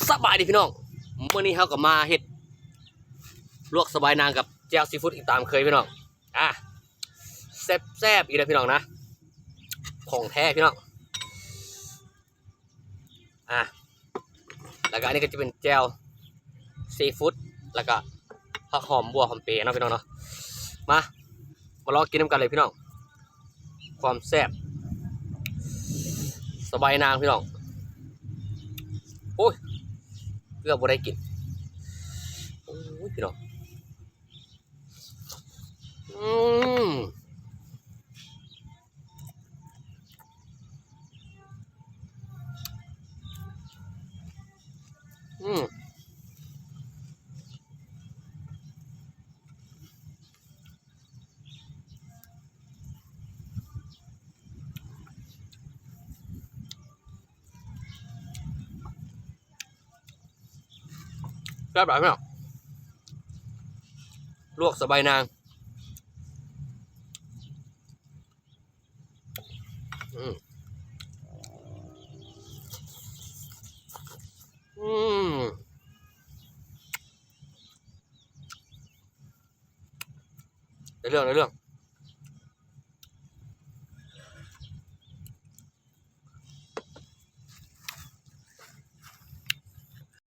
ສະບາຍດີພີ່ນ້ອງ ມື້ນີ້ເຮົາກໍມາເຮັດລວກສະບາຍນາງກັບແຈ່ວຊີຟູດອີກຕາມເຄີຍພີ່ນ້ອງ. ອ່າ ແຊບໆ ອີກແລ້ວພີ່ນ້ອງນະ ຂອງແທ້ພີ່ນ້ອງ. ອ່າ ແລ້ວກໍອັນນີ້ກໍຈະເປັນແຈ່ວຊີຟູດ ແລ້ວກໍຜັກຫອມບົ່ວຫອມເປເນາະພີ່ນ້ອງເນາະ. ມາ ມາລອງກິນນຳກັນເລີຍພີ່ນ້ອງ ຄວາມແຊບ ສະບາຍນາງພີ່ນ້ອງ. ໂອ້ຍ ເກືອບບໍ່ໄດ້ກິນ ໂອ້ຍ ພີ່ນ້ອງ. ອືມ ອືມ ແຊບຫຼາຍພີ່ນ້ອງ ລວກສະບາຍນາງ. ອືມ ອືມ ໄດ້ເລື່ອງ ໄດ້ເລື່ອງ.